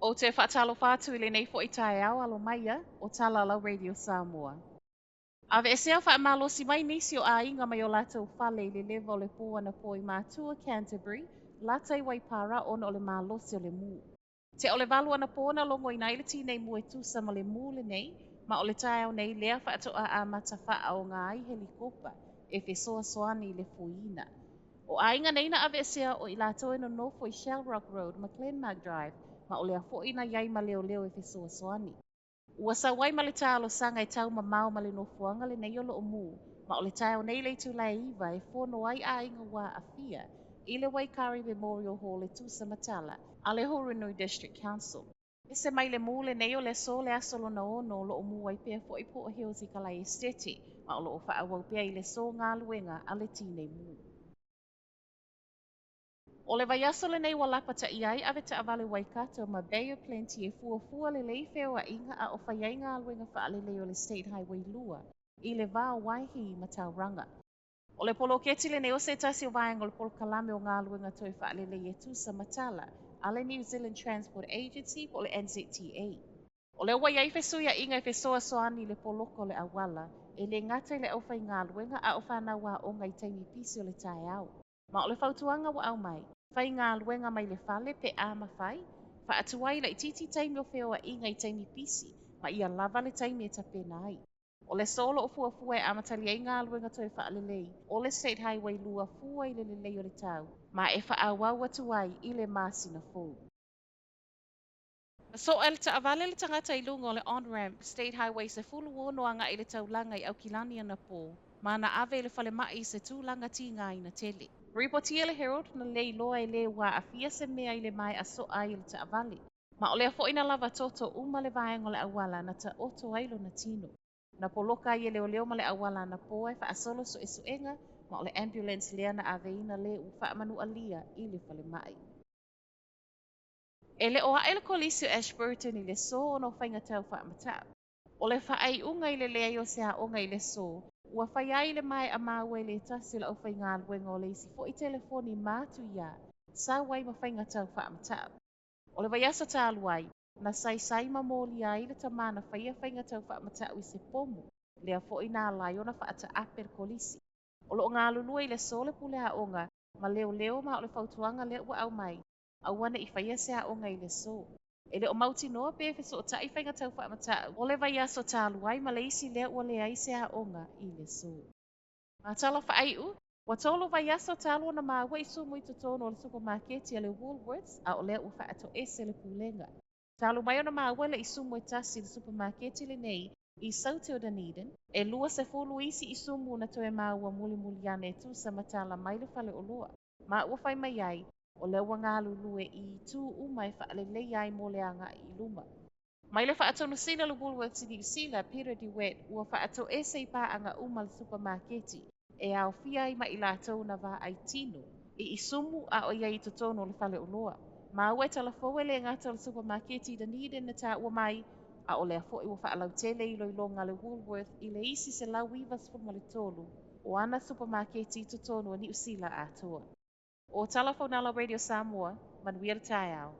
Ou te faatalofa atu i lenei foi taeao alo maia o Tala lau Radio Samoa. Aveesea faamalosi mai nisi o aiga mai o latou fale i le leva o le pō anapo i Matua Canterbury, lata i Waipara ona o le malosi o le mū. Tea o le 8 anapo na logoina ai le tinei mu e tusa ma le mū lenei, ma o le taeao nei lea faatoa amata faaaoga ai helikopa e fesoasoani i le fuiina. O aiga nei na aveesea o i latou e nonofo i Shell Rock Road ma Glenmark Drive, ma o lea foi na i ai ma leoleo e fesoasoani. Ua sau ai ma le talosaga e taumamao ma le nofoaga lenei o lo o mū, ma o le taeao nei le itula e 9 e fono ai aiga ua aafia i le Waikari Memorial Hall e tusa ma tala a le Hurunui District Council. Ese mai le mū lenei o le aso le aso lona 6 o lo o mū ai pea foi Port Hills i Kalae Esiteti, ma o lo o faaauau pea i le aso galuega a le tinei mu. O le vaiaso lenei ua lapataia ai avetaavale Waikato ma Bay of Plenty e fuafua lelei feoaiga a o fai ai galuega faalelei o le State Highway 2 i le va o Waihi ma Tauranga. O le poloketi lenei o se tasi o vaega o le polokalame o galuega toe faalelei e tusa ma tala a le New Zealand Transport Agency po o le NZTA. O lea ua i ai fesuiaiga e fesoasoani i le poloka o le auala, e le gata i le aufaigaluega a o fanau aoga i taimi pisi o le taeao. Ma o le fautuaga ua aumai, faigaluega mai le fale pe a mafai, faatuai laitiiti taimi o feoaiga i taimi pisi, ma ia lava le taimi e tapena ai. O le aso o lo o fuafua e amatalia ai galuega toe faalelei o le State Highway 2 fua i le lelei o le tau, ma e faaauau atu ai i le masina fou. Na soa e le taavale le tagata i luga o le on-ramp State Highway 16 agai i le taulaga i Aukilani anapo, ma na ave i le falemai i se tulaga tigaina tele. Ripotia le Herald na le iloa e le ua aafia se mea i le maea soa ai o le taavale. Ma o lea foi na lava toto uma le vaega o le auala na taoto ai lona tino. Na poloka ai e leoleo ma le auala anapo e faasolo suesuega, ma o le ambulance lea na aveina le ua faamanualia i le falemai. E le o ae le Kolisi o Ashburton i le aso ona o faiga tau faamatau. O le faaiuga i le leai o se aoga i le aso, ua fai ai le maea maua e le tasi o le aufaigaluega o le isi foi telefoni matuia, sau ai ma faiga tau faamatau. O le vaiaso talu ai, na saisai ma molia ai le tama na faia faiga tau faamatau i se pomu, lea foi na ala ai ona faataape le kolisi. O lo o galulue i le aso le pule aoga ma leoleo ma o le fautuaga lea ua aumai, aua ne i faia se aoga i le aso. E le o mautinoa pe fesootai faiga tau faamatau o le vaiaso talu ai ma le isi lea ua leai se aoga i le aso. Ma tala faaiu, ua 3 vaiaso talu ona maua isumu i totonu o le supamaketi a le Woolworths, a o lea ua faatoese le pulega. Talu mai ona maua le isumu e tasi i le supamaketi lenei i Saute o Dunedin, e 20 isi isumu na toe maua mulimuli ane e tusa ma tala mai le faleoloa. Ma ua fai mai ai, o lea ua galulue i itu uma e faaleleia ai mo le agai i luma. Mai le faatonusina o le Woolworths i Niu Sila, Peter De Wet, ua faatoese i paaga uma le supamaketi e aofia ai ma i latou na vaai tino i isumu a o i ai i totonu o le faleoloa. Ma ua e tala fou e le gata o le supamaketi i Dunedin na taua mai, a o lea foi ua faalautele iloiloga a le Woolworth i le isi 193 o ana supamaketi i totonu o Niu Sila atoa. O Tala Faunala Radio Samoa, manuia le taeao.